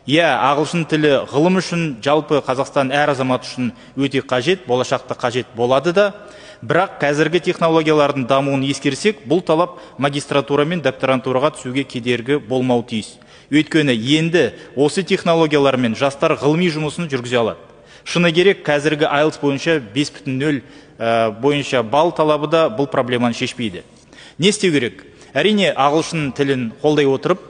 Иә, ағылшын тілі ғылым үшін, жалпы Қазақстан әр азамат үшін өте қажет, болашақта қажет болады да. Бірақ қазіргі технологиялардың дамуын ескерсек, бұл талап магистратура мен докторантураға түсуге кедергі болмауы тиіс. Өйткені енді осы технологиялармен жастар ғылыми жұмысын жүргізе алады. Шыны керек, қазіргі IELTS бойынша 5,0 бойынша балл талабы да бұл проблеманы шешпейді. Не істеу керек? Әрине, ағылшын тілін қолдай отырып,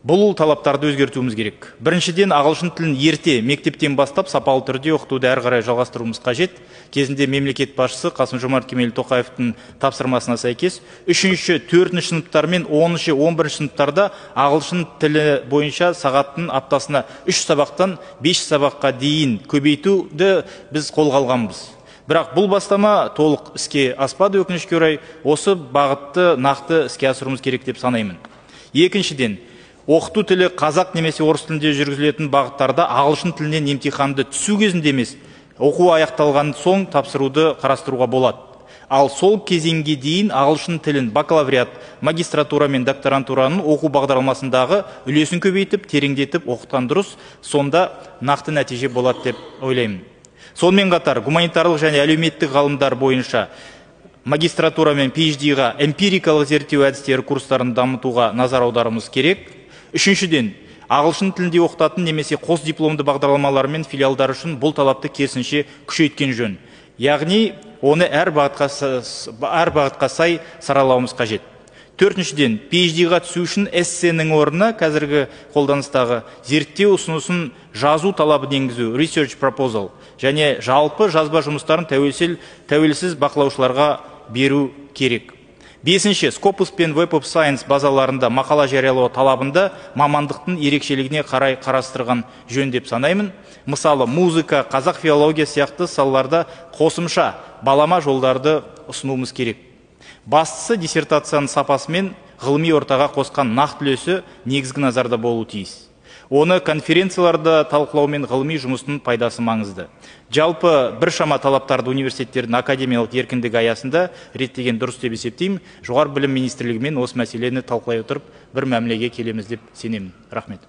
бұл талаптарды өзгертуіміз керек. Біріншіден, ағылшын тілін ерте мектептен бастап сапалы түрде оқытуды әрі қарай жалғастыруымыз қажет. Кезінде мемлекет басшысы Қасым-Жомарт Кемелұлы Тоқаевтың тапсырмасына сәйкес, 3-ші, 4-ші сыныптар мен 10-шы, 11-ші сыныптарда ағылшын тілі бойынша сағаттың аптасына 3 сабақтан 5 сабаққа дейін көбейтуді біз қолға алғанбыз. Бірақ бұл бастама толық іске аспады, өкінішке орай. Осы бағытты нақты іске асыруымыз керек деп санаймын. Екіншіден, оқыту тілі қазақ немесе орыс тілінде жүргізілетін бағыттарда ағылшын тілінен емтиханды түсу кезінде емес, оқу аяқталған соң тапсыруды қарастыруға болады. Ал сол кезеңге дейін ағылшын тілін бакалавриат, магистратура мен докторантураның оқу бағдарламасындағы үлесін көбейтіп, тереңдетіп оқытқан дұрыс, сонда нақты нәтиже болады деп ойлаймын. Сонымен қатар, гуманитарлық және әлеуметтік ғалымдар бойынша магистратура мен PhD-ға эмпирикалық зерттеу әдістері курстарын дамытуға назар аударуымыз керек. Үшіншіден, ағылшын тілінде оқытатын немесе қос дипломды бағдарламалар мен филиалдар үшін бұл талапты керісінше күшейткен жөн. Яғни, оны әр бағытқа сай саралауымыз қажет. Төртіншіден, PhD-ға түсу үшін эссенің орнына қазіргі қолданыстағы зерттеу ұсынысын жазу талабын енгізу, research proposal, және жалпы жазба жұмыстарын тәуелсіз бақылаушыларға беру керек. Бесінші, Scopus пен Web of Science базаларында мақала жариялау талабында мамандықтың ерекшелігіне қарай қарастырған жөн деп санаймын. Мысалы, музыка, қазақ филология сияқты салаларда қосымша балама жолдарды ұсынуымыз керек. Бастысы, диссертацияның сапасы мен ғылыми ортаға қосқан нақты үлесі негізгі назарда болуы тиіс. Оны конференцияларда талқылау мен ғылыми жұмыстың пайдасы маңызды. Жалпы біршама талаптарды университеттердің академиялық еркіндігі аясында реттеген дұрыс деп есептеймін. Жоғары білім министрлігімен осы мәселені талқылай отырып, бір мәмілеге келеміз деп сенемін. Рахмет.